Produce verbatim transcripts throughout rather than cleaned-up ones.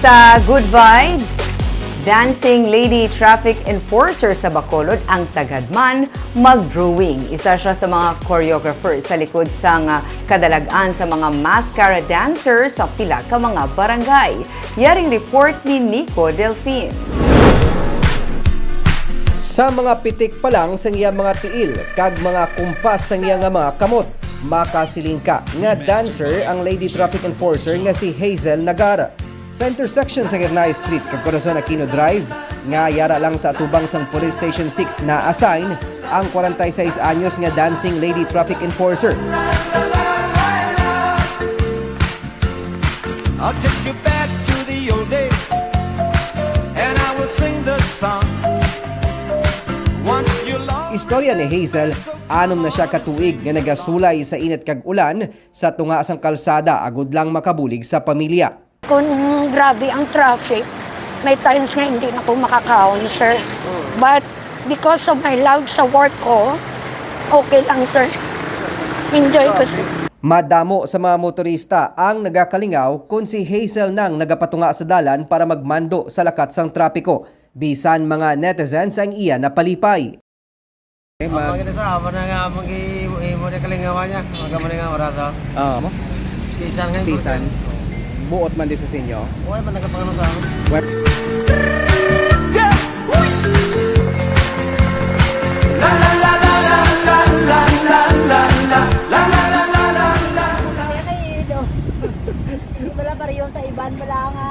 Sa Good Vibes, dancing lady traffic enforcer sa Bacolod ang sagad man mag-drawing. Isa siya sa mga choreographer sa likod sang, ah, kadalagan sa mga mascara dancers sa pila ka mga barangay. Yaring report ni Nico Delfin. Sa mga pitik pa lang sang iya mga tiil kag mga kumpas sang iya nga mga kamot, makasiling ka nga dancer ang lady traffic enforcer nga si Hazel Nagar. Sa intersection sa Girnay Street kag Corazon Aquino Drive, nga yara lang sa atubang sang Police Station six na-assign ang forty-six anyos nga dancing lady traffic enforcer. I'll take you back to the old days, and I will sing the songs. Once you lost Istorya ni Hazel, anom na siya ka tuig nga nagasulay sa init kag ulan sa tunga sang kalsada agud lang makabulig sa pamilya. Kung grabe ang traffic, may times nga hindi na ko makakaon, sir. But because of my love sa work ko, okay lang, sir. Enjoy ko, sir. Madamo sa mga motorista ang nagakalingaw kon si Hazel nang nagapatunga sa dalan para magmando sa lakat sang trapiko, bisan mga netizens ang iya napalipay. Mag Ang kita sa amo na nga among gi imo na kalingawan niya. Magamo na nga oras oh. Oo. Tisan nga Tisan. Buot man di sa sinyo. Wala man nagapangano sa amo. Kaya kayo ito. Hindi pala pareho sa iban pala nga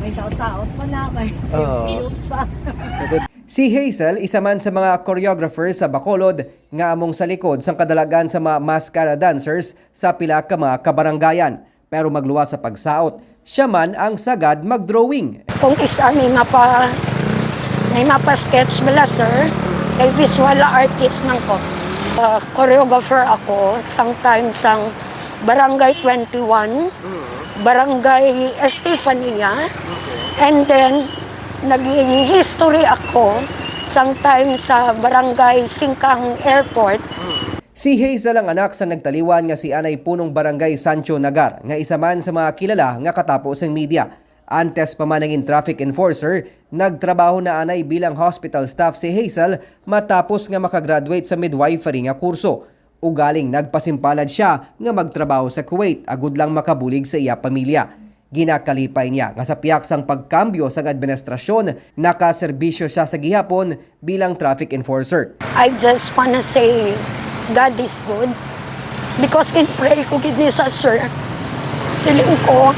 may saot-saot pa na, may Oo. cute pa. Si Hazel, isa man sa mga choreographer sa Bacolod nga among sa likod sang kadalagan sa mga mascara dancers sa pila ka mga kabarangayan. Pero magluwas sa pagsaot, siya man ang sagad mag-drawing. Kung isa may mapa may mapa-sketch bala, sir, kay visual artist man ko. Uh, choreographer ako sometime sang Barangay twenty-one, Barangay Estefania, and then naging history ako sometime sa Barangay Singkang Airport. Si Hazel ang anak sa nagtaliwan nga si Anay Punong Barangay Sancho Nagar, nga isa man sa mga kilala nga katapo sang media. Antes pa man naging traffic enforcer, nagtrabaho na anay bilang hospital staff si Hazel matapos nga makagraduate sa midwifery nga kurso. Ugaling nagpasimpalad siya nga magtrabaho sa Kuwait agud lang makabulig sa iya pamilya. Ginakalipay niya nga sa pihak sang pagkambyo sang administrasyon, nakaserbisyo siya sa gihapon bilang traffic enforcer. I just wanna say, God is good. Because in pray ko gid ni sa sir, siling ko,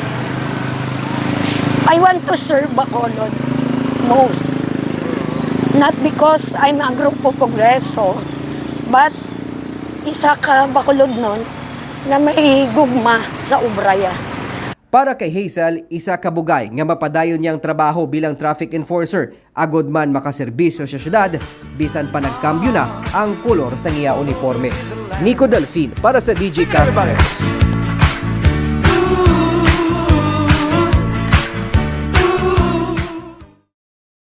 I want to serve Bacolod most. Not because I'm a Grupo Progreso, but isa ka Bacolodnon nga may gugma sa obraya. Para kay Hazel, isa ka bugay nga mapadayon niyang trabaho bilang traffic enforcer agud man makaserbisyo sa syudad bisan pa nagkambyo na ang kolor sa iya uniporme. Nico Delfin para sa D J Cast.